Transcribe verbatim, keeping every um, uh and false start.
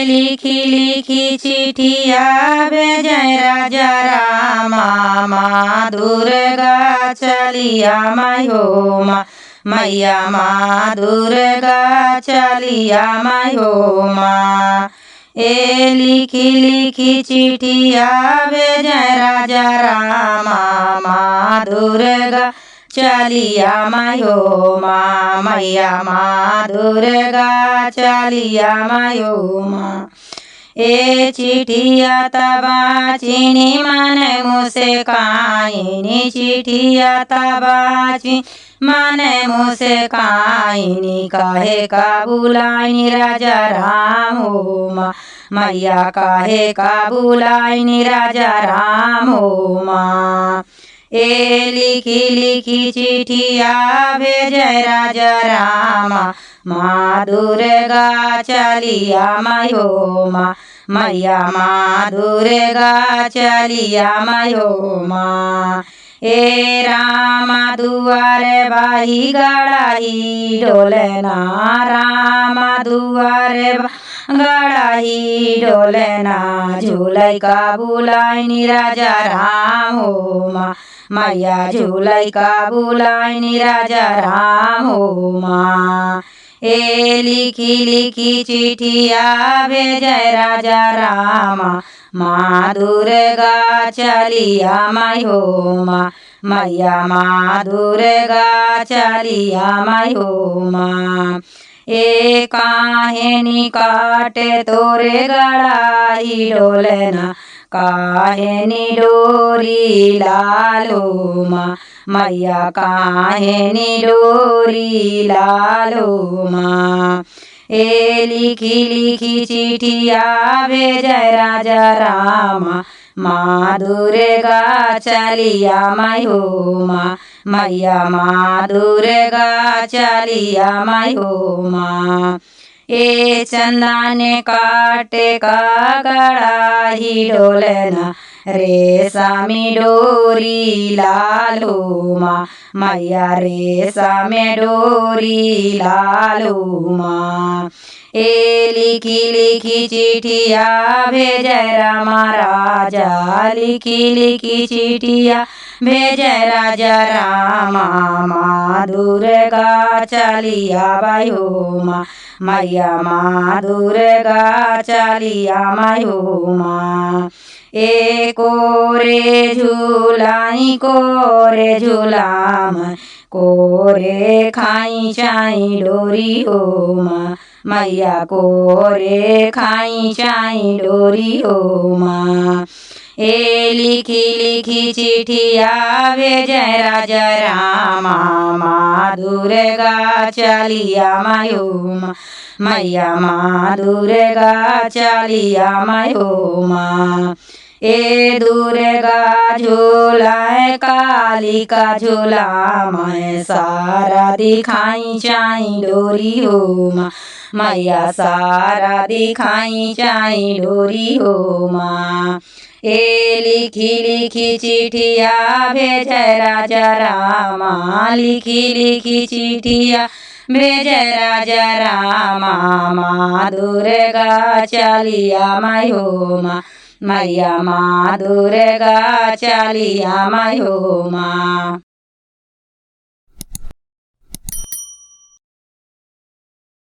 लिखि लिखि चिठिया भेजै राजा रामा, माँ दुर्गा चलिया माई हो माँ, मैया माँ दुर्गा चलिया माई हो माँ। ए लिखि लिखि चिठिया भेजै राजा रामा, माँ दुर्गा चलिया माई हो माँ, मैया माँ दुर्गा चलिया माई हो माँ। ए चिठिया त बाचिनी मन मुस्काइनी, चिठिया त बाचिनी मन मुस्काइनी, काहे का बुलाइनी राजा राम हो माँ, मैया काहे का बुलाइनी राजा राम हो माँ। ए लिखि लिखि चिठिया भेजै राजा रामा, माँ दुर्गा चलिया माई हो माँ, मैया माँ दुर्गा चलिया माई हो माँ। ए रामा दुआर बाही गड़ाही डोलना, रामा दुआर बा-, गड़ाही डोलना, झूलै का बुलाइनी राजा राम हो माँ, मैया झूलै का बुलाइनी राजा राम हो माँ। ए लिखि लिखि चिठिया भेजै राजा रामा, माँ दुर्गा चलिया माई हो माँ, मैया माँ दुर्गा चलिया माई हो माँ। ए काहे नि काटे तोरे गड़ाही डोलना, काहे नि डोरी लालो माँ, मैया काहे नि डोरी लालो माँ। ए लिखि लिखि चिठिया भेजै राजा रामा, माँ दुर्गा चलिया माई हो माँ, मैया माँ दुर्गा चलिया माई हो माँ। ए चंदन काटे का गड़ाही डोलना, रेशमी डोरी लालो माँ, मैया रेशमी डोरी लालो माँ। ए लिखि लिखि चिठिया भेजै रामा राजा, लिखि लिखि चिठिया भेजै राजा रामा, माँ दुर्गा चलिया माई हो माँ, मैया माँ दुर्गा चलिया माई हो माँ। ए कोरे झुलाइ कोरे झुलाम, कोरे खाइ चाइ डोरी हो माँ, मैया कोरे खाइ चाइ डोरी हो माँ। ए लिखि लिखि चिठिया भेजै राजा रामा, माँ दुर्गा चलिया माई हो माँ, मैया माँ दुर्गा चलिया माई हो माँ। ए दुर्गा झुलाए कालिका झुलामै, सारा दिखाइ चाइ डोरी हो माँ, मैया सारा दिखाइ चाइ डोरी हो माँ। ए लिखि लिखि चिठिया भेजै राजा रामा, लिखि लिखि चिठिया भेजै राजा रामा, माँ दुर्गा चलिया माई हो माँ, मैया माँ दुर्गा चलिया माई हो माँ।